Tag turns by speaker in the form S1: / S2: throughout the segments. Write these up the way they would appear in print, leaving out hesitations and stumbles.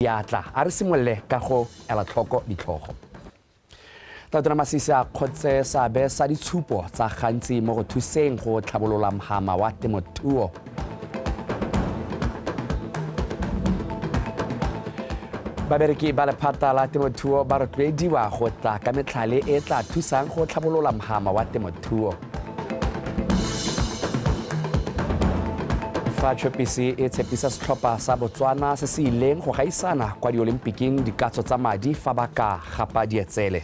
S1: Diatla a re simolole ka go ela tlhoko ditlhogo. Tautona Masisi a kgotse seabe sa ditshupo tsa gantsi mo go thuseng go tlhabolola mhama wa temothuo. Babereki ba lephata la temothuo ba rotloediwa go tla ka metlhale e tla thusang go tlhabolola mhama wa temothuo. Fa Chopisi e tshepisa setlhopha sa Botswana se se ileng go gaisana kwa diolimpiking dikatso tsa madi fa ba ka gapa dietsele.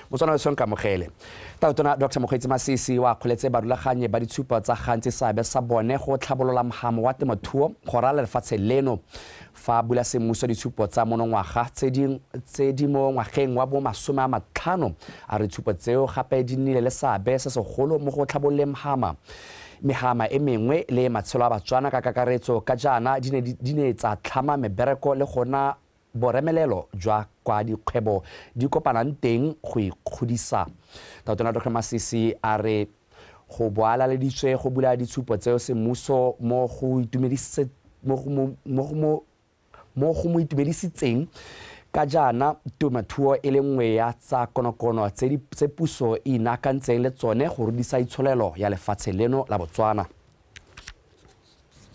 S1: Motswana o Kamogele. Tautona Dr. Mokgweetsi Masisi o akgoletse barulaganyi ba ditshupo tsa gantsi seabe sa bone go tlhabolola mhamo wa temothuo go ralala lefatshe leno. Fa a bula semmuso ditshupo tsa monongwaga tse di mo ngwageng wa bo 50, a re ditshupo tseo gape di nnile le seabe se segolo mo go tlhabololeng mhama, mehama e mengwe le matshelo a Batswana ka kakaretso ka jaana di ne tsa tlhama mebereko le gona boremelelo jwa kwa dikgwebo di kopanang teng go ikgodisa. Tautona Dr Masisi a re go boalaleditswe go bula ditshupo tseo semmuso mo go mo itumedisitseng ka jaana temothuo e le nngwe ya tsa konokono tse puso e inaakantseng le tsone go rudisa itsholelo ya lefatshe leno la Botswana.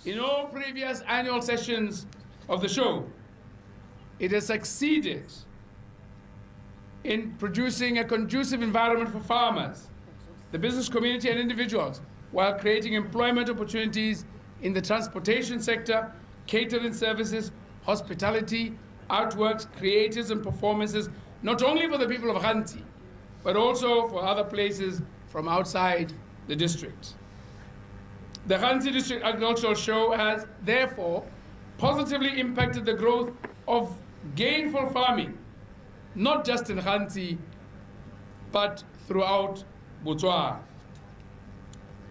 S2: In all previous annual sessions of the show, it has succeeded in producing a conducive environment for farmers, the business community and individuals, while creating employment opportunities in the transportation sector, catering services, hospitality, artworks, creators and performances, not only for the people of Ghanzi, but also for other places from outside the district. The Ghanzi District Agricultural Show has, therefore, positively impacted the growth of gainful farming, not just in Ghanzi, but throughout Botswana.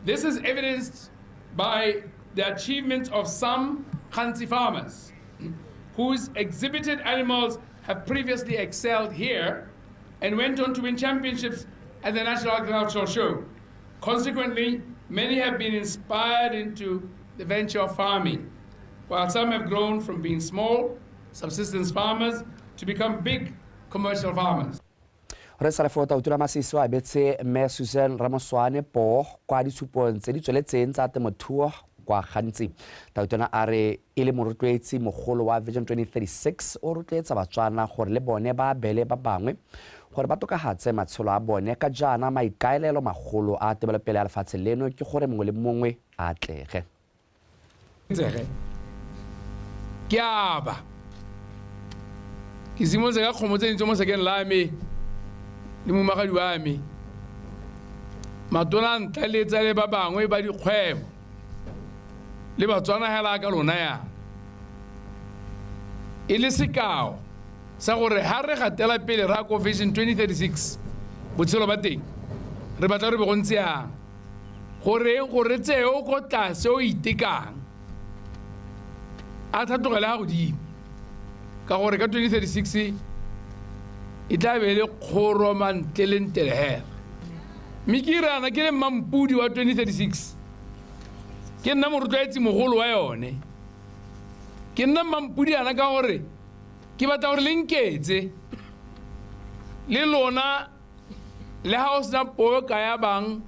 S2: This is evidenced by the achievements of some Ghanzi farmers whose exhibited animals have previously excelled here and went on to win championships at the National Agricultural Show. Consequently, many have been inspired into the venture of farming, while some have grown from being small subsistence farmers to become big commercial farmers.
S1: Re sa le fo, Tautona Masisi o abetse Mme Susan Ramoswane poo kwa ditshupong tse di tsweletseng tsa temothuo kwa Gantsi. Tautona a re e le morotloetsi mogolo wa Vision 2036 o rotloetsa Batswana gore le bone ba abele ba bangwe gore ba tokafatse matshelo a bone ka jaana maikaelelo magolo a tebelopele ya lefatshe leno ke gore mongwe le mongwe a atlege.
S2: Ke aba ke simolotse ka kgomo tse dintsi mo sekeng la me le momagadi wa me, matona a ntlaletsa le ba bangwe ba dikgwebo le Batswana hela ka lona yang e le sekao sa gore ha re gatela pele ra ko Vision 2036, botshelo ba teng re batla re be go ntse yang, goreng gore tseo ko tlase o itekang a tlhatlogele ga godimo, ka gore ka 2036 e tla be le kgoro mantle le ntle hela. Mme ke irana ke le mmampudi wa 2036, ke nna morotloetsi mogolo wa yone, ke nna mmampudi ana ka gore ke batla gore le nketse le lona. Le ha o sena poo ka ya bang,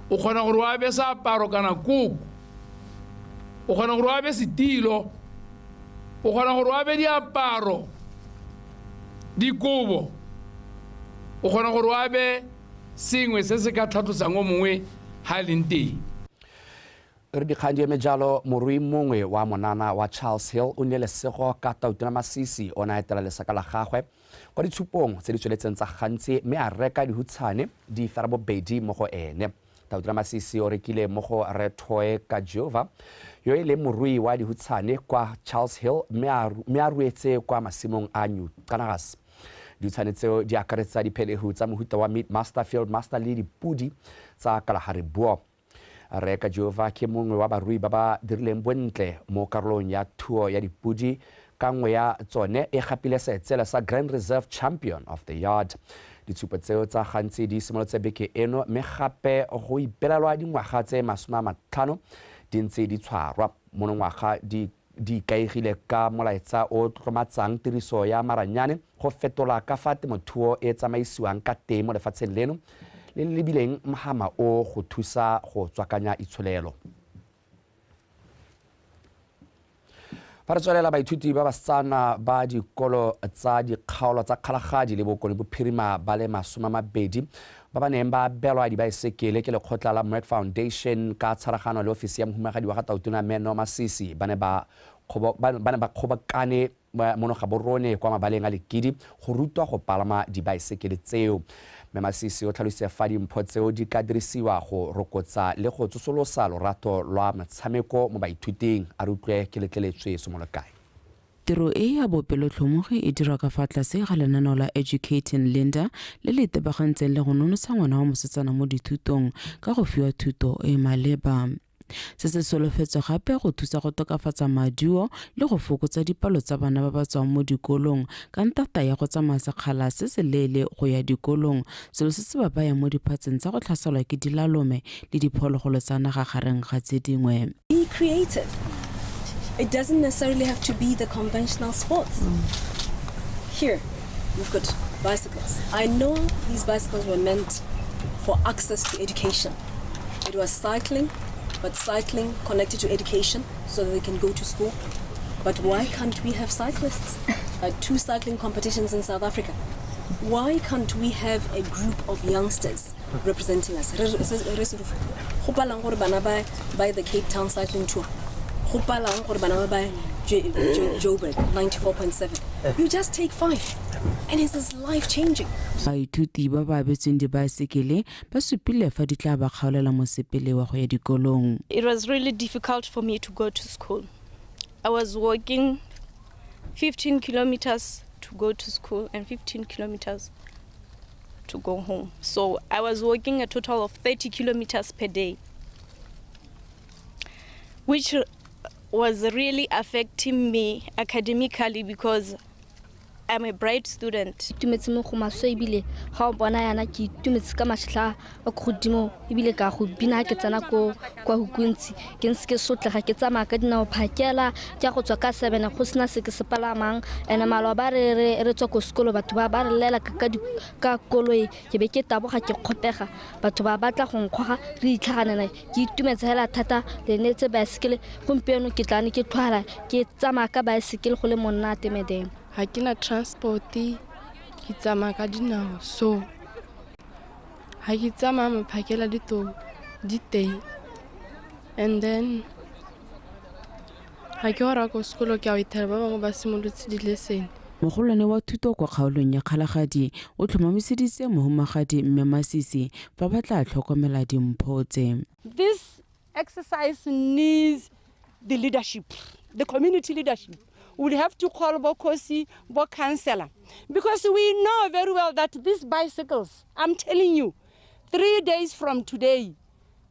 S2: o kgona gore o abe seaparo kana koko, o kgona gore o abe setilo, o kgona gore o abe diaparo, dikobo, o kgona gore o abe sengwe se se ka tlhatlosang o mongwe ha a leng teng.
S1: Re dikgang di eme jalo, morui mongwe wa monana wa Charles Hill o nnile lesego ka Tautona Masisi o ne a etela lesaka la gagwe kwa ditshupong tse di tsweletseng tsa Gantsi mme a reka dihutshane di ferabobedi mo go ene. Tautona Masisi o rekile mo go Rre Thoe Kajova yo e leng morui wa dihutshane kwa Charles Hill mme a ruetse kwa masimong a New Canagas. Dihutshane tseo di akaretsa diphelehu tsa mohuta wa Meat Master, Field Master le dipudi tsa Kalahari Boer. Rre Kajova ke mongwe wa barui ba ba dirileng bontle mo karolong ya thuo ya dipudi, ka nngwe ya tsone e gapile seetsele sa Grand Reserve Champion of the Yard. Ditshupo tseo tsa gantsi di simolotse beke eno mme gape go ipelelwa dingwaga tse 50 di ntse di tshwarwa. Monongwaga di di ikaegile ka molaetsa o tlotlomatsang tiriso ya maranyane go fetola ka fa temothuo e tsamaisiwang ka teng mo lefatsheng leno le le lebileng mhama o go thusa go tswakanya itsholelo. Fa re tswelela, baithuti ba basetsana ba dikolo tsa dikgaolo tsa Kgalagadi le Bokone Bophirima ba le 20 ba ba neng ba abelwa dibaesekele ke lekgotla la Merck Foundation ka tshwaragano le ofisi ya mohumagadi wa ga Tautona Mme Norma Masisi ba ne ba kgobokane mono Gaborone kwa mabaleng a Lekidi go rutwa go palama dibaesekele tseo. Mme Masisi o tlhalositse fa dimpho tseo di ka dirisiwa go rokotsa le go tsosolosa lorato lwa metshameko mo baithuting. A re utlwe ke letleletswe Somolokae.
S3: Tiro e ya bopelotlhomogi e dirwa ka fa tlase ga lenaneo la Educating Linda le le itebagantseng le go nonotsha ngwana wa mosetsana mo dithutong ka go fiwa thuto e maleba. Se se solofetswe gape go thusa go tokafatsa maduo le go fokotsa dipalo tsa bana ba ba tswang mo dikolong ka ntata ya go tsamaya sekgala se se leele go ya dikolong, selo se se ba bayang mo diphatseng tsa go tlhaselwa ke dilalome le diphologolo tsa naga gareng ga tse dingwe.
S4: Be creative. It doesn't necessarily have to be the conventional sports. Here, we've got bicycles. I know these bicycles were meant for access to education. It was cycling, but cycling connected to education so that they can go to school. But why can't we have cyclists? 2 cycling competitions in South Africa. Why can't we have a group of youngsters representing us? By the Cape Town Cycling Tour. Joburg 94.7. You just take 5 and it is life changing.
S3: Baithuti ba ba abetsweng dibaesekele ba supile fa di tla ba kgaolela mosepele wa go ya dikolong.
S5: It was really difficult for me to go to school. I was walking 15 kilometers to go to school and 15 kilometers to go home. So I was walking a total of 30 kilometers per day, which was really affecting me academically because I'm a bright student.
S6: Itumetse mo go maswe ebile ga o bona yana ke itumetse ka mašhla a godimo ebile ka go bina ke tsena ko kwa Hukuntsi ke ntse ke sotlega ke tsamaya ka dinao phakela ke go tswa ka 7 go sena se ke se palamang ene maloba re tswa ko sekolo batho ba ba re lela ka koloi ke be ke taboga ke kgopega batho ba batla go nkgoga re itlhaganela ke itumetse hela thata le netse baesekele gompieno ke tlane ke tlhwala ke tsamaya ka baesekele go le monate medem.
S7: Ha ke na transport, ke tsamaya ka dinao, so ha ke tsamaya maphakela di teng, and then ha ke ora ko sekolo ke a ithela ba bangwe ba simolotse di-lesson.
S3: Mogolwane wa thuto kwa kgaolong ya Kgalagadi o tlhomamiseditse mohumagadi Mme Masisi fa ba tla tlhokomela dimpho tse.
S8: This exercise needs the leadership, the community leadership. We'll have to call Bokosi, Bo Councillor, because we know very well that these bicycles, I'm telling you, 3 days from today,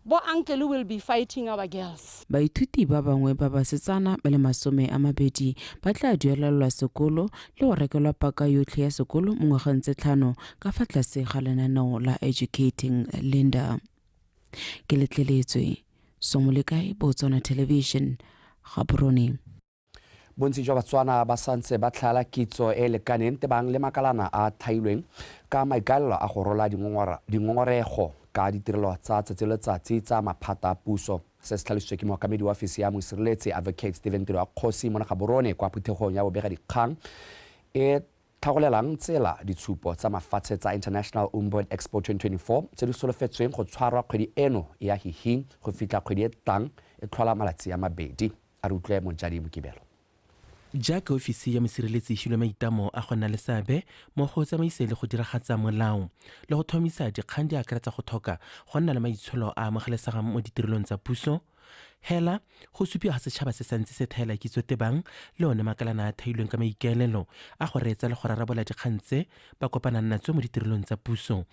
S8: Bo Uncle will be fighting our girls.
S3: Baithuti ba bangwe ba basetsana ba le 20 ba tla duelelwa sekolo le go rekelwa paka yotlhe ya sekolo mo ngwageng tse 5 ka fa tlase ga lenaneo la Educating Linda. Ke letleletswe Somolekae, Botswana Television, Gaborone.
S1: Bontsi jwa Batswana ba santse ba tlhala kitso e lekaneng tebang le makalana a thailweng ka maikaelelo a go rola dingongorego ka ditirelo tsa tsatsi le letsatsi tsa maphata a puso. Se se tlhalositswe ke mookamedi wa ofisi ya mosireletsi Advocate Stephen Tiro Kgosi mo Gaborone kwa phuthegong ya bobegadikgang e tlhagolelang tsela ditshupo tsa mafatshe tsa International Ombud Expo 2024 tse di solofetsweng go tshwarwa kgwedi eno ya Hihing go fitlha kgwedi e tlang e tlhola malatsi a 2. A re utlwe Mojadi Mokibelo.
S9: Jaaka ofisi ya mosireletsi e šilwe maitamo a go nna le seabe mo go tsamaise le go diragatsa molao le go thomisa dikgang di akaretsa go tlhoka go nna le maitsholo a amogelesegang mo ditirelong tsa puso. Hela go supiwa ga setšhaba se santse se thaela kitso tebang le one makalana a thailweng ka maikaelelo a go reetsa le go rarabola dikgang tse ba kopanang natso mo ditirelong tsa puso,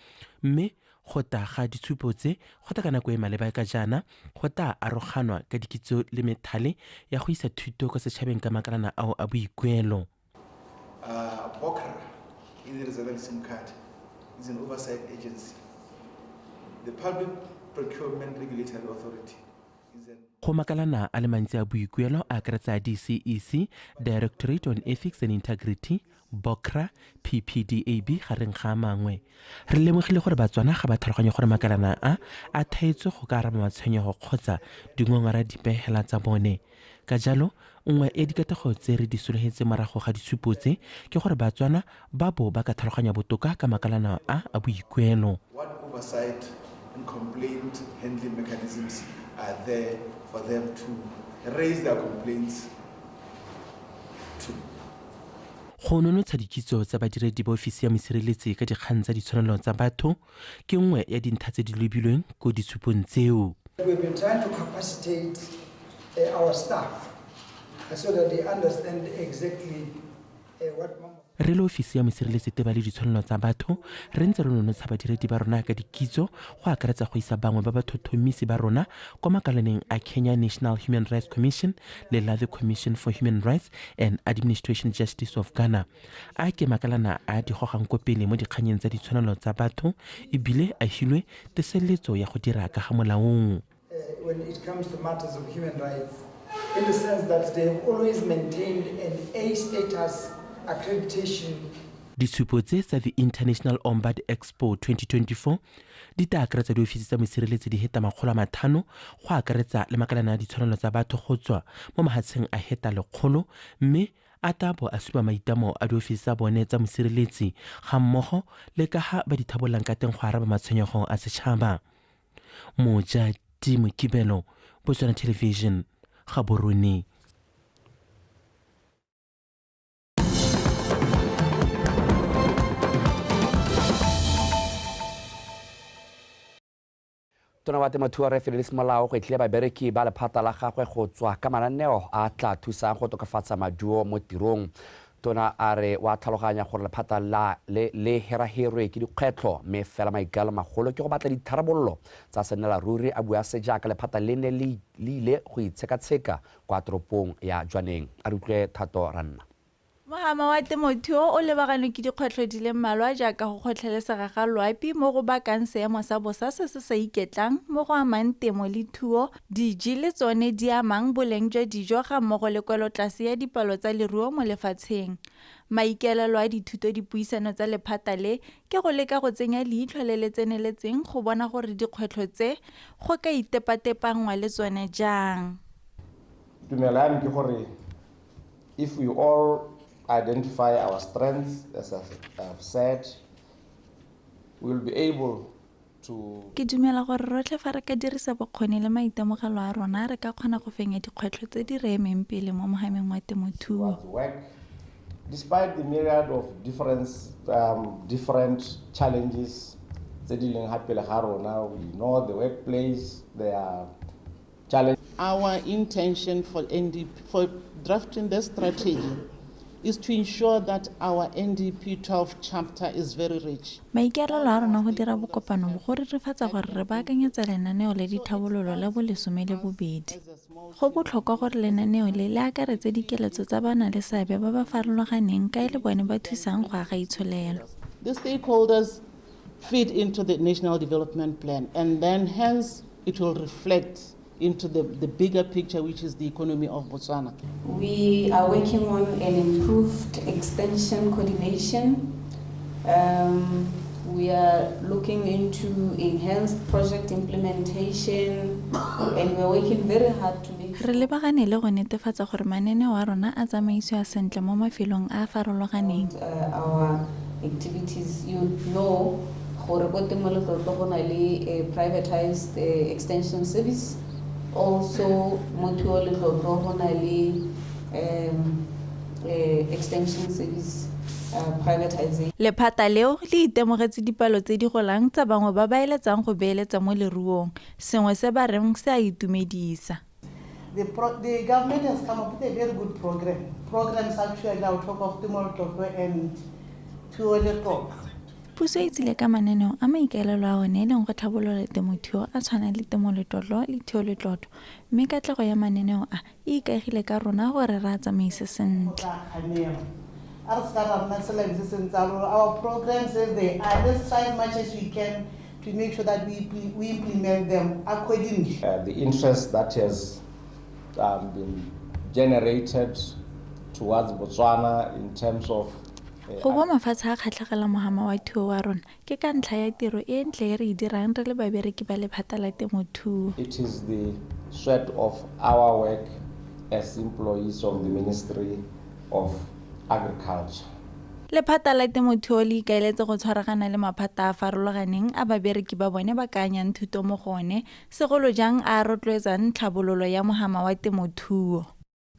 S9: mme go ta ga ditshupo tse go ta ka nako e maleba ka jaana go ta aroganwa ka dikitso le methale ya go isa thuto kwa setšhabeng ka makalana ao a boikuelo.
S10: BOCRA in the SIM card is an oversight agency. The Public Procurement Regulatory Authority is an
S9: Go makalana a le mantsi a boikuelo a akaretsa DCEC, Directorate on Ethics and Integrity, BOCRA, PPDAB gareng ga a mangwe. Re lemogile gore Batswana ga ba tlhaloganye gore makalana a a thaetswe go ka araba matshwenyego kgotsa dingongora dipe hela tsa bone. Ka jalo, nngwe ya dikatego tse re di sologetse morago ga ditshupo tse ke gore Batswana ba bo ba ka tlhaloganya botoka ka makalana a a boikuelo.
S10: What oversight and complaint handling mechanisms are there for them to raise their complaints to?
S9: Go nonotsha dikitso tsa badiredi ba ofisi ya mosireletsi ka dikgang tsa ditshwanelo tsa batho ke nngwe ya dintlha tse di lebilweng ko ditshupong tseo.
S11: We've been trying to capacitate our staff so that they understand exactly what.
S9: Re le ofisi ya mosireletsi teba le ditshwanelo tsa batho re ntse re nonotsha badiredi ba rona ka dikitso go akaretsa go isa bangwe ba bathothomisi ba rona kwa makalaneng a Kenya National Human Rights Commission le la the Commission for Human Rights and Administration Justice of Ghana. A ke makalana a di gogang ko pele mo dikganyeng tsa ditshwanelo tsa batho ebile a hilwe teseletso ya go dira ka ga molaong.
S11: When it comes to matters of human rights, in the sense that they have always maintained an A status accreditation.
S9: Ditshupo tse tsa the International Ombud Expo 2024 di tla akaretsa diofisi tsa mosireletsi di heta 500 go akaretsa le makalana a ditshwanelo tsa batho go tswa mo mahatsheng a heta 100 mme a tabo a supa maitamo a diofisi tsa bone tsa mosireletsi ga mmogo le ka ha ba di thabolang ka teng go araba matshwenyego a setšhaba. Moja Timo Kibelo, Botswana Television, Gaborone.
S1: Tona wa temothuo Re Fidelis Molao go etlile babereki ba lephata la gagwe go tswa ka mananeo a tla thusang go tokafatsa maduo mo tirong. Tona a re wa tlhaloganya gore lephata la le heraherwe ke dikgwetlho mme fela maikaelelo magolo ke go batla ditharabololo tsa sennela ruri, a bua se jaaka lephata le ne le ile go itshekatsheka kwa toropong ya Jwaneng. A re utlwe Thato Ranna.
S12: Mohama wa temothuo o lebaganwe ke dikgwetlho di le mmalwa jaaka go kgotlhelesega ga loapi mo go bakang seemo sa bosa se se sa iketlang mo go amang temo le thuo, diji le tsone di amang boleng jwa dijo ga mmogo le kwelotlase ya dipalo tsa leruo mo lefatsheng. Maikaelelo a dithuto dipuisano tsa lephata le ke go leka go tsenya leitlho le le tseneletseng go bona gore dikgwetlho tse go ka itepatepanngwa le tsone jang.
S13: Tumelo ya me ke gore if we all identify our strengths, as I've said, we will be able to.
S12: Ke dumela gore rotlhe fa re ka dirisa bokgoni le maitemogelo a rona re ka kgona go fenya dikgwetlho tse di re emeng pele mo mohameng wa temothuo.
S13: Despite the myriad of different challenges tse di leng ga pele ga rona, we know the workplace, there are challenges.
S14: Our intention for NDP, for drafting this strategy, is to ensure that our NDP 12 chapter is very rich.
S12: Maikaelelo a rona go dira bokopano bo go rurifatsa gore re baakanyetsa lenaneo le ditlhabololo la bo 12. Go botlhokwa gore lenaneo le le akaretse dikeletso tsa bana le seabe ba ba farologaneng ka e le bone ba thusang go aga itsholelo.
S14: The stakeholders feed into the National Development Plan, and then hence it will reflect into the bigger picture, which is the economy of Botswana.
S15: We are working on an improved extension coordination. We are looking into enhanced project implementation, and we are working very hard to make
S12: Re lebagane le go netefatsa gore mananeo a rona a tsamaisiwa sentle mo mafelong a a farologaneng.
S15: Our activities, you know, gore ko Temo Letlotlo go na le privatized extension service. Also, mo Thuo Letlotlo go na le extension service privatization.
S12: Lephata leo le itemogetse dipalo tse di golang tsa bangwe ba ba eletsang go beeletsa mo leruong, sengwe se ba reng se a itumedisa.
S14: The government has come up with a very good program. Programs actually now talk of Temo Letlotlo and Thuo Letlotlo.
S12: Puso e tsile ka mananeo a maikaelelo a one e leng go tlhabolola temothuo a tshwana le Temo Letlotlo le Thuo Letlotlo, mme katlego ya mananeo a e ikaegile ka rona gore re a tsamaise sentle.
S14: Our programs as they are, let's try as much as we can to make sure that we implement them accordingly.
S13: The interest that has been generated towards Botswana in terms of
S12: Go bo mafatshe a kgatlhegela mohama wa thuo wa rona ke ka ntlha ya tiro e ntle e re e dirang re le babereki ba lephata la temothuo.
S13: It is the sweat of our work as employees of the Ministry of Agriculture.
S12: Lephata la temothuo le ikaeletse go tshwaragana le maphata a a farologaneng a babereki ba bone ba ka anyang thuto mo go one, segolo jang a a rotloetsang tlhabololo ya mohama wa temothuo.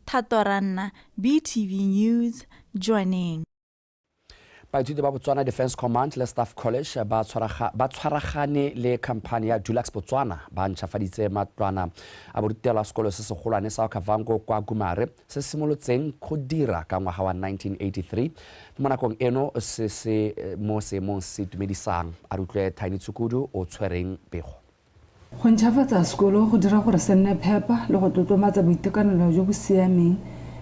S12: Thato Ranna, BTV News, Jwaneng.
S1: Baithuti ba Botswana Defence Command le Staff College ba tshwaragane le khamphani ya Dulux Botswana ba ntšhafaditse matlwana a borutelo a sekolo se segolwane sa Okavango kwa Gumare se simolotseng go dira ka ngwaga wa 1983 mo nakong eno se se mo seemong se itumedisang. A re utlwe Tiny Tshukudu o tshwereng pego.
S16: Go ntšhafatsa sekolo go dira gore se nne phepa le go tlotlomatsa boitekanelo jo bo siameng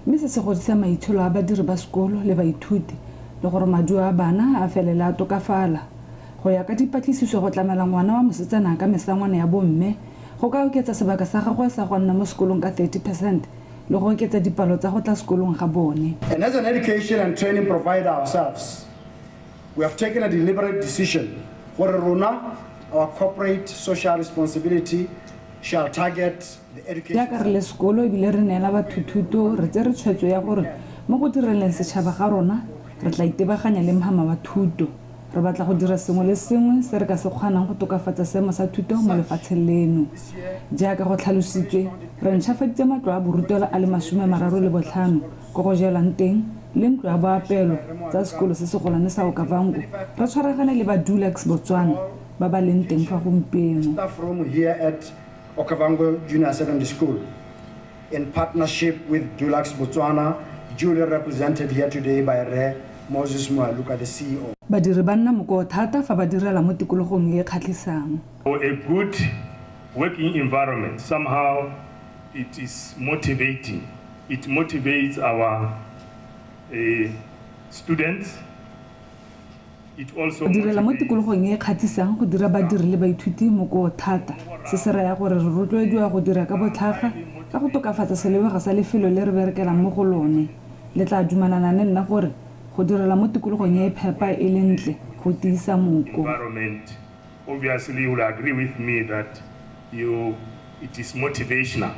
S16: mme se se godisa maitsholo a badiri ba sekolo le baithuti le gore maduo a bana a felele a tokafala. Go ya ka dipatlisiso go tlamela ngwana wa mosetsana ka mesangwana ya bomme go ka oketsa sebaka sa gagwe sa go nna mo sekolong ka 30 percent le go oketsa dipalo tsa go tla sekolong ga bone.
S11: And as an education and training provider ourselves, we have taken a deliberate decision gore rona our corporate social responsibility shall target the education
S16: Jaaka re le sekolo e bile re neela batho thuto, re tsere tshwetso ya gore mo go direleng setšhaba ga rona, re tla itebaganya le mhama wa thuto. Re batla go dira sengwe le sengwe se re ka se kgonang go tokafatsa seemo sa thuto mo lefatsheng leno. Jaaka go tlhalositswe, re ntšhafaditse matlo a borutelo a le 35 ko go jelwang teng le ntlo ya boapeelo tsa sekolo se segolwane sa Okavango, re tshwaragane le ba Dulux Botswana ba ba leng teng fa gompieno.
S11: Staff room here at Okavango Junior Secondary School in partnership with Dulux Botswana, duly represented here today by Rre Moses Moaluka, the CEO.
S16: Badiri ba nna mokoo thata fa ba direla mo tikologong e e kgatlhisang.
S17: For a good working environment, somehow it is motivating. It motivates our students. It also
S16: Go direla mo
S17: motivates
S16: tikologong e e kgatlhisang go dira badiri le baithuti mokoo thata. Se se raya gore re rotloediwa go dira ka botlhaga ka go tokafatsa selebego sa lefelo le re berekelang mo go lone. Le tla dumalana le nna gore go direla mo tikologong e e phepa e le ntle go tiisa moko.
S17: environment. Obviously, you will agree with me that it is motivational.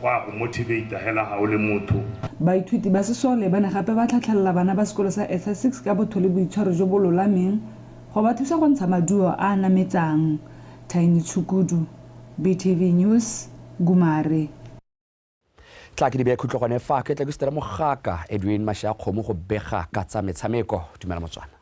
S17: Go a go motivate hela ga o le motho.
S16: Baithuti ba sesole ba ne gape ba tlhatlhelela bana ba sekolo sa Etha 6 ka botho le boitshwaro jo bo lolameng go ba thusa go ntsha maduo a a nametsang. Tiny Tshukudu, BTV News, Gumare.
S1: Tla ke di beye khutlo gone fa ke tla ke sutela mogaka Edwin Mashiakgomo go bega ka tsa metshameko. Dumela Motswana.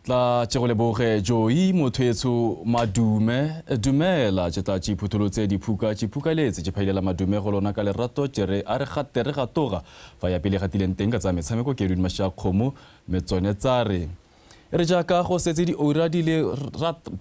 S18: Tla tše go leboge Joey motho etsho madume dumela tše tla tše iphutholotse diphuka tše phukaletse tše phailela madume go lona ka lerato tše re a re gate re gatoga fa ya pele gatileng teng ka tsa metshameko ke Edwin Mashiakgomo mme tsone tsa re e re jaaka go setse dioura di le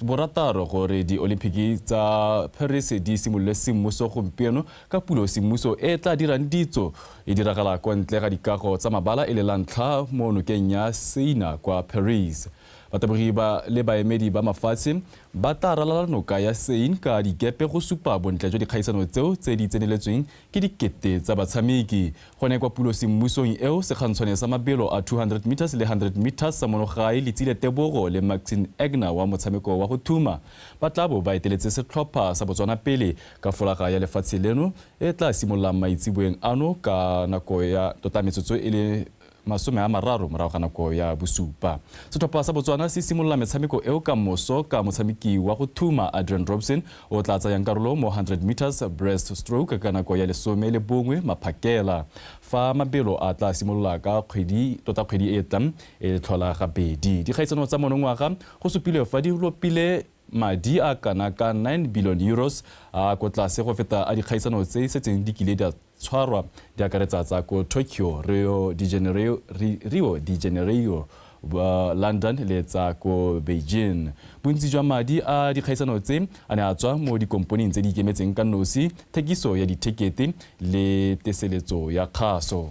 S18: borataro gore di-Olympic tsa Paris di simolole semmuso gompieno ka pulo semmuso e tla dirang ditso e diragala kwa ntle ga dikago tsa mabala e le la ntlha mo nokeng ya Seine kwa Paris. Batabogi ba le baemedi ba mafatshe ba tla ralala noka ya Seine ka dikepe go supa bontle jwa dikgaisano tseo tse di tseneletsweng ke dikete tsa batshameki. Gone kwa pulo semmusong eo sekgantshwane sa mabelo a 200 meters le 100 meters sa monogae Letsile Tebogo le Maxine Egner wa motshameko wa go thuma ba tla bo ba eteletse setlhopha sa Botswana pele ka folaga ya lefatshe leno e tla simololang maitseboeng ano ka nako ya tota metsotso e le 30 morago ga nako ya bosupa. Setlhopha sa Botswana se simolola metshameko eo ka moso ka motshameki wa go thuma Adrian Robson o tla tsayang karolo mo 100 meters breaststroke ka nako ya 11 maphakela. Fa mabelo a tla simolola ka kgwedi tota kgwedi e tlang e tlhola gabedi. Dikgaisano tsa monongwaga go supilwe fa di lopile madi a kana ka 9 billion euros a ko tlase go feta a dikgaisano tse di setseng di kile di a tshwarwa di akaretsa tsa ko Tokyo, Rio de Janeiro, Rio de Janeiro London le tsa ko Beijing. Bontsi jwa madi a dikgaisano tse a ne a tswa mo dikomponeng tse di ikemetseng ka nosi, thekiso ya dithekete le teseletso ya kgaso.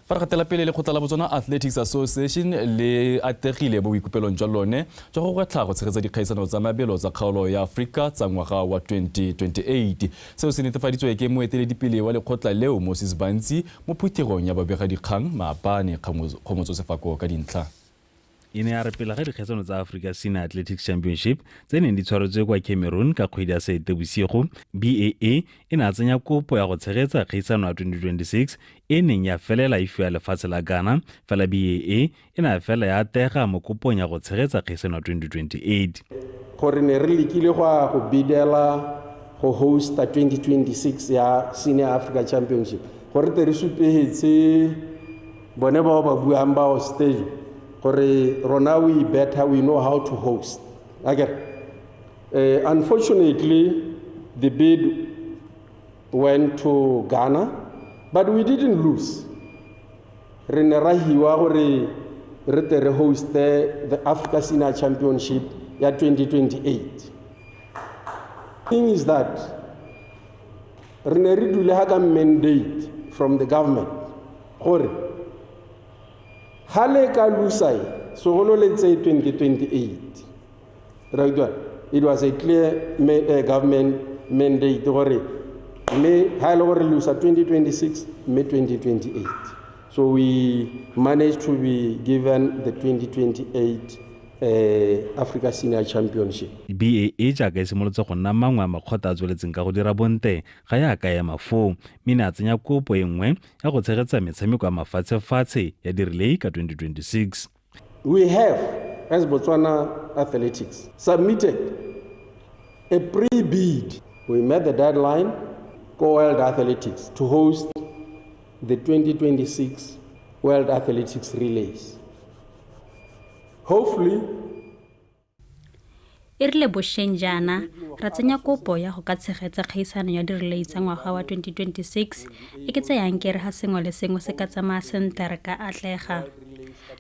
S18: Fa re gatela pele, lekgotla la Botswana Athletics Association le atlegile mo boikopelong jwa lone jwa go gwetlha go tshegetsa dikgaisano tsa mabelo tsa kgaolo ya Aforika tsa ngwaga wa 2028. Seo se netefaditswe ke moeteledipele wa lekgotla leo, Moses Bantsi, mo phuthegong ya babegadikgang maabane. Kgomotso Sefako ka dintlha.
S19: E ne ya re pele ga dikgaisano tsa Africa Senior Athletics Championship tse neng di tshwaretswe kwa Cameroon ka kgwedi ya Seetebosigo, BAA e ne a tsenya kopo ya go tshegetsa kgaisano ya 2026 e neng ya felela e fiwa lefatshe la Ghana, fela BAA e ne a fela ya atega mo kopong ya go tshegetsa kgaisano ya 2028.
S13: Gore ne re lekile go ya go bidela go hosta 2026 ya Senior Africa Championship, gore te re supegetse bone bao ba buang bao stage gore rona we better, we know how to host akere. Unfortunately, the bid went to Ghana, but we didn't lose. Re ne ra hiwa gore re tle re hoste the Africa Senior Championship ya 2028. Thing is that re ne re dule ha ka mandate from the government gore ha le ka losa segolo le tse 2028. Right, it was a clear government mandate gore mme ha e le gore losa 2026 mme 2028. So we managed to be given the 2028 Africa Senior Championship.
S19: BAA jaaka e simolotse go nna mangwe a makgotla a tsweletseng ka go dira bonte, ga ya ka ema foo, mme ne a tsenya kopo e nngwe ya go tshegetsa metshameko ya mafatshefatshe ya di-relay ka 2026.
S13: We have, as Botswana Athletics, submitted a pre-bid. We met the deadline for World Athletics to host the 2026 World Athletics Relays. Hopefully,
S20: E rile bošeng jaana ra tsenya kopo ya go ka tshegetsa kgaisano ya di-relay tsa ngwaga wa 2026, e ke tseyang ke re ga sengwe le sengwe se ka tsamaya sentle re ka atlega.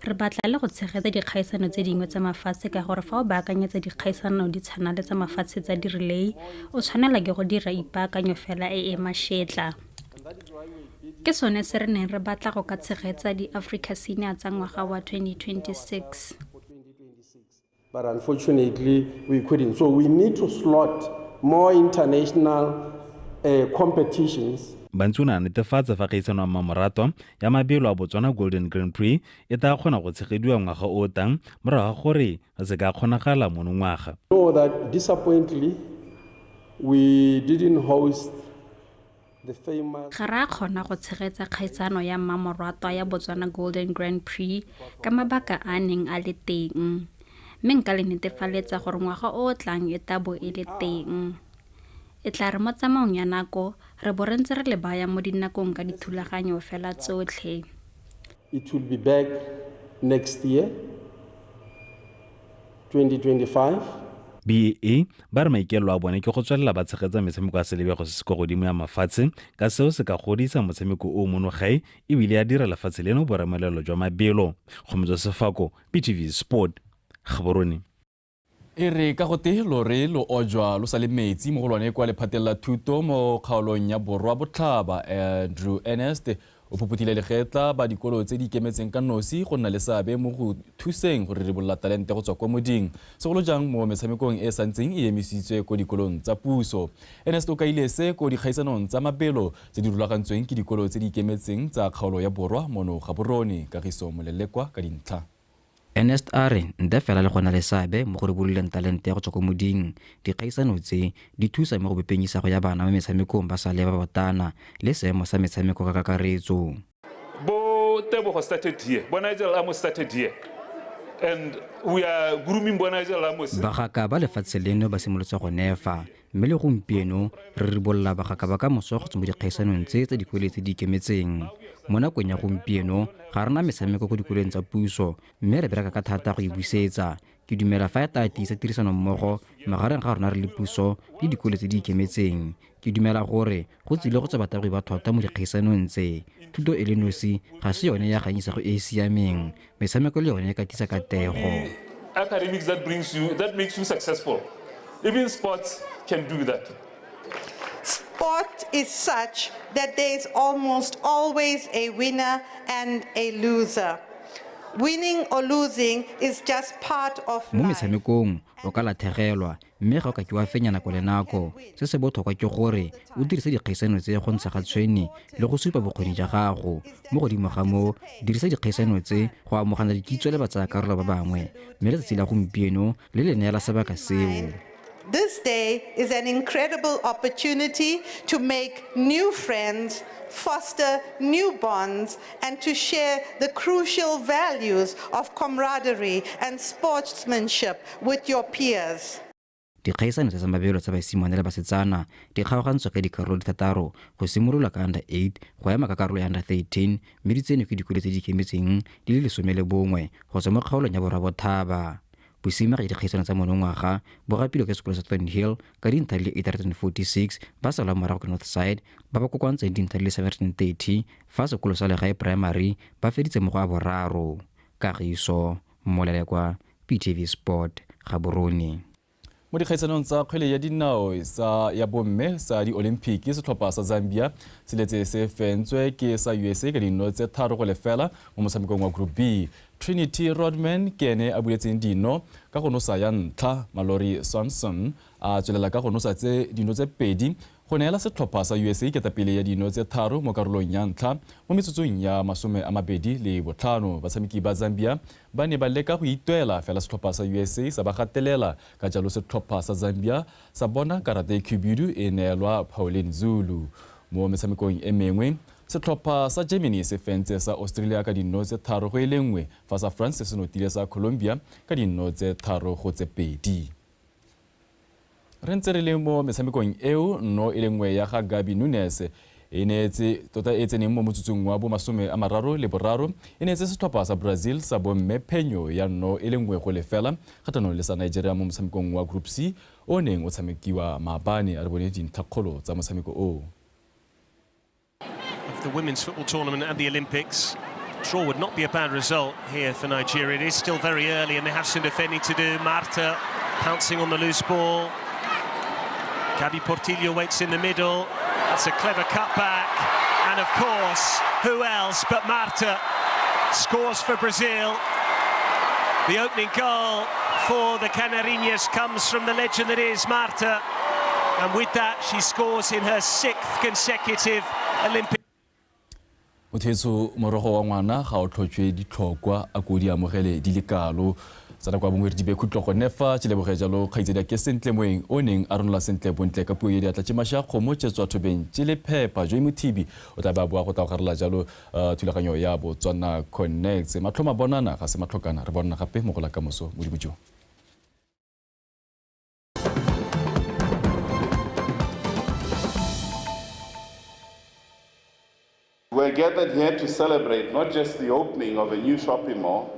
S20: Re batla le go tshegetsa dikgaisano tse dingwe tsa mafatshe, ka gore fa o baakanyetsa dikgaisano di tshwana le tsa mafatshe tsa di-relay, o tshwanela ke go dira ipaakanyo fela e e mašetla. Ke sone se re neng re batla go ka tshegetsa di-Africa Senior tsa ngwaga wa 2026.
S13: But unfortunately, we couldn't. So we need to slot more international competitions.
S19: Bantsi o ne a netefatsa fa kgaisano ya mmamoratwa ya mabelo a Botswana Golden Grand Prix e tla kgona go tshegediwa ngwaga o o tang morago ga gore ga se ka kgonagala monongwaga.
S13: Know that disappointingly, we didn't host the famous
S20: Ga re a kgona go tshegetsa kgaisano ya mmamoratwa ya Botswana Golden Grand Prix ka mabaka a a neng a le teng, mme nka le netefaletsa gore ngwaga o o tlang e tla bo e le teng. E tla re mo tsamaong ya nako re bo re ntse re le baya mo dinakong ka dithulaganyo fela tsotlhe.
S13: It will be back next year, 2025.
S19: BAA ba re maikaelelo a bone ke go tswelela ba tshegetsa metshameko ya selebego se se kwa godimo ya mafatshe, ka seo se ka godisa motshameko o mono gae ebile ya dira lefatshe leno boremelelo jwa mabelo. Kgomotso Sefako, BTV Sport, Gaborone.
S18: E re ka gote lore lo ojwa lo sa le metsi, mogolwane kwa lephateng la thuto mo kgaolong ya Borwa Botlhaba, Andrew Ernest, o phophothile legetla ba dikolo tse di ikemetseng ka nosi go nna le seabe mo go thuseng go riribolla talente go tswa kwa moding, segolo jang mo metshamekong e e santseng e emisitswe ko dikolong tsa puso. Ernest o kaile se ko dikgaisanong tsa mabelo tse di rulagantsweng ke dikolo tse di ikemetseng tsa kgaolo ya Borwa mono Gaborone. Kagiso Molelekwa ka dintlha.
S21: Ernest a re ntle fela le go na le seabe mo go ribololeng talente go tswa ko moding, dikgaisano tse di thusa mo go bopeng isago ya bana mo metshamekong ba sa le ba botana le seemo sa metshameko ka kakaretso.
S22: Bo Tebogo started here, bo Nigel Amos started here, and we are grooming bo Nigel Amos.
S21: Bagaka ba lefatshe leno ba simolotse go nefa, mme le gompieno re ribolola bagaka ba ka moso go tswa mo dikgaisanong tse tsa dikole tse di ikemetseng. Mo nakong ya gompieno ga rena metshameko ko dikoleng tsa puso, mme re bereka ka thata go e busetsa. Ke dumela fa e tla tiisa tirisanommogo magareng ga rona re le puso le dikolo tse di ikemetseng. Ke dumela gore go tsile go tswa batabogi ba thota mo dikgaisanong tse. Thuto e le nosi ga se yone ya ganyisago e e siameng. Metshameko le yone e ka tlisa katlego.
S22: Academics that brings you, that makes you successful. Even sports can do that.
S2: Sport is such that there is almost always a winner and a loser. Winning or losing is just part of
S21: Mo metshamekong o ka latlhegelwa mme ga o ka ke wa fenya nako le nako. Se se botlhokwa ke gore o dirise dikgaisano tse go ntsha ga tshwene le go supa bokgoni jwa gago. Mo godimo ga moo, dirisa dikgaisano tse go amogana dikitso le batsayakarolo ba bangwe, mme letsatsi la gompieno le le neela sebaka seo.
S2: This day is an incredible opportunity to make new friends, foster new bonds, and to share the crucial values of camaraderie and sportsmanship with your peers.
S21: Dikgaisano tsa mabelo tsa basimane le basetsana di kgaogantswe ka dikarolo di thataro go simolola ka under 8 go ema ka karolo ya under 13, mme di tsenwe ke dikolo tse di ikemetseng di le 11 go tswa mo kgaolong ya Borwa Bothaba. Bosimega dikgaisano tsa monongwaga bo gapilwe ke sekolo sa Thornhill ka dintlha di le 846, ba salwa morago ke Northside ba ba kokoantseng dintlha di le 730, fa sekolo sa Legae Primary ba feditse mo go a boraro. Kagiso Molelekwa, PTV Sport, Gaborone.
S18: Mo dikgaisanong tsa kgwele ya dinao sa ya bomme sa di-Olympic, setlhopha sa Zambia se letse se fentswe ke sa USA ka dino tse 3-0 mo motshamekong wa Group B. Trinity Rodman ke ene a buletseng dino ka go nosa ya ntlha. Mallory Swanson a tswelela ka go nosa tse dino tse 2 go neela setlhopha sa USA ketapele ya dino tse 3 mo karolong ya ntlha mo metsotsong ya 25. Batshameki ba Zambia ba ne ba leka go itwela, fela setlhopha sa USA sa ba gatelela, ka jalo setlhopha sa Zambia sa bona karata e khibidu e neelwa Pauline Zulu. Mo metshamekong e mengwe, setlhopha sa Germany se fentse sa Australia ka dino tse 3-1, fa sa France se notile sa Colombia ka dino tse 3-2. Re ntse re le mo metshamekong eo, no e le nngwe ya ga Gabi Nunes e neetse tota e tseneng mo motsotsong wa bo 33 e neetse setlhopha sa Brazil sa bomme phenyo ya 0-1 kgatlhanong le sa Nigeria mo motshamekong wa Group C o neng o tshamekiwa maabane. A re bone dintlhakgolo tsa motshameko oo.
S4: Of the women's football tournament and the Olympics, draw would not be a bad result here for Nigeria. It is still very early and they have some defending to do. Marta pouncing on the loose ball. Gabi Portillo waits in the middle. That's a clever cutback. And of course, who else but Marta scores for Brazil. The opening goal for the Canarinhas comes from the legend that is Marta. And with that, she scores in her 6th consecutive Olympic.
S18: Mothetso morogo wa ngwana ga o tlhotswe ditlhokwa a ko di amogele di le kalo. Tsana kwa bongwe re di be khutlo gone fa tšheleboge jalo kgaitsedi ke Sentle Moeng o neng a ronola sentle bontle ka puo e diatla tše maša kgomo tše tswa thobeng tše le phepa. Joy Mothibi o tla ba boa go tla go garela jalo thulaganyo ya Botswana Connects. Matlhoma bonana ga se matlhokana, re bonana gape mo go la kamoso. Modimo jo.
S23: We're gathered here to celebrate not just the opening of a new shopping mall,